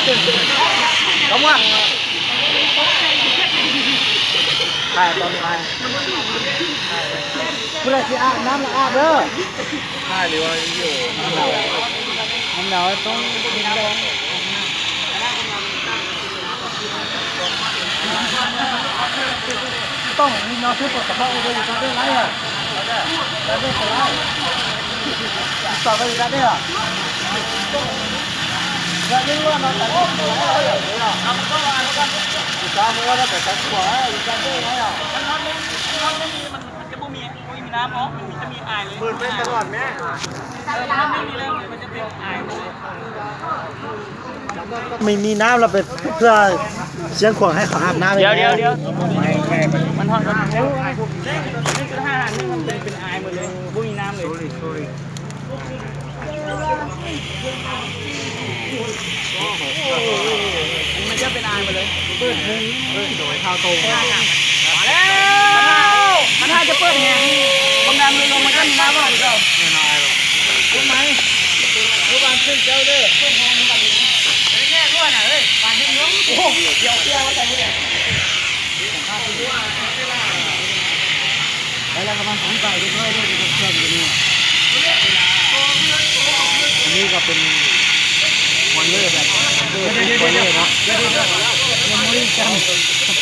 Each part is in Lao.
ເຂົ້າມາ ຖ່າຍຕອນຖ່າຍ ຜູ້ໃດຊິອາບນ້ຳລະອາບເດີ ຖ່າຍຫຼືວ່າວິດີໂອ ນ້ຳໜາວ ນ້ຳໜາວຕ້ອງ ໄມ່ມີນ້ຳ ລະໄປເພື່ອຊຽງຂວາງໃຫ້ເຂົາອາບນ້ຳ. ດຽວ ດຽວ ດຽວ ມັນຮອດ ເປັນ ເປັນອາຍໝົດເລີຍ ບໍ່ມີນ້ຳເລີຍ. ມັນຈະເປັນອາຍໝົດເລີຍ ເປີດມຸງ ເປີດໂດຍເທົ່າໂຕ ມາແລ້ວ ມັນຖ້າຈະເປີດແຮງ ຄວາມດັນລົງ ມັນຈະມີນ້ຳອອກເຈົ້າ ເປັນໄໝ ຢູ່ບ້ານຂຶ້ນເຈົ້າເດີ ເປີດແຮງ ເປັນແຮງດ້ວຍນະເອີຍ ບ້ານເຮັດເງິນ ໂອ້ ດຽວເຊື່ອວ່າໃສ່ ໄປແລ້ວກໍມາອະທິບາຍເລັກນ້ອຍເດີ ເປັນເຄື່ອງຕົວນີ້ ອັນນີ້ກໍເປັນບອຍເລີແບບ ເອີ ເປັນບອຍເລີເນາະ ຍັງບໍ່ໄດ້ຈຳ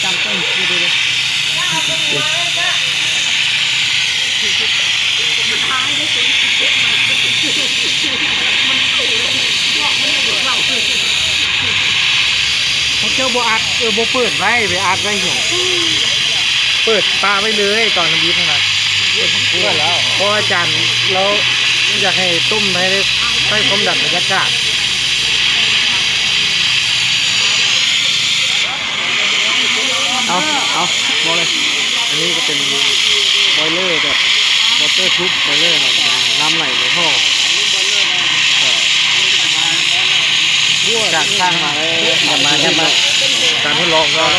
ຈຳເປັນ ເດີ ເດີ ເດີ. ພວກເຈົ້າບໍ່ອັດ ເອີ ບໍ່ເປີດໄວ້ ໄປອັດໄວ້ຫຍັງ ເປີດປະໄວ້ເລີຍຕອນທຳອິດຫັ້ນນະ ເປີດແລ້ວ ເພາະອາຈານລາວຢາກໃຫ້ຕົ້ມໃຫ້ໄດ້ ໃຊ້ຄວາມດັນບັນຍາກາດ. ເອົາ ເອົາ ບໍ່ເລີຍ ອັນນີ້ກໍເປັນບອຍເລີແບບ waterproof boiler ເນາະ ເປັນນ້ຳໄຫຼໃນທໍ່ ຈາກສ້າງມາແລ້ວ ມາ ມາ ການທົດລອງເນາະ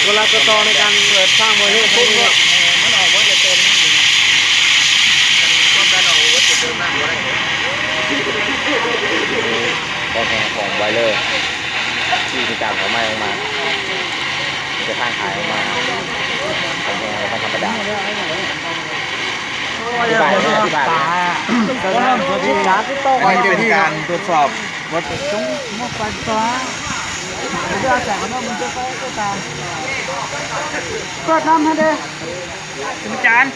ເວລາຕໍ່ໆໃນການເປີດສ້າງ boiler ໃຊ້ນີ້ ມັນອອກເບິດເຕັມ ຄວາມດັນອອກເບິດເຕັມ ເຕີມນ້ຳບໍ່ໄດ້ ຄວາມແຮງຂອງ boiler ທີ່ມີການເຜົາໄໝ້ອອກມາ ມີແຕ່ທາງຂາຍອອກມາ ຄວາມແຮງບໍ່ທຳມະດາ. ອະທິບາຍ ອະທິບາຍ ອັນນີ້ເປັນການທົດສອບ ເປີດນ້ຳໃຫ້ເດ້ ອາຈານ.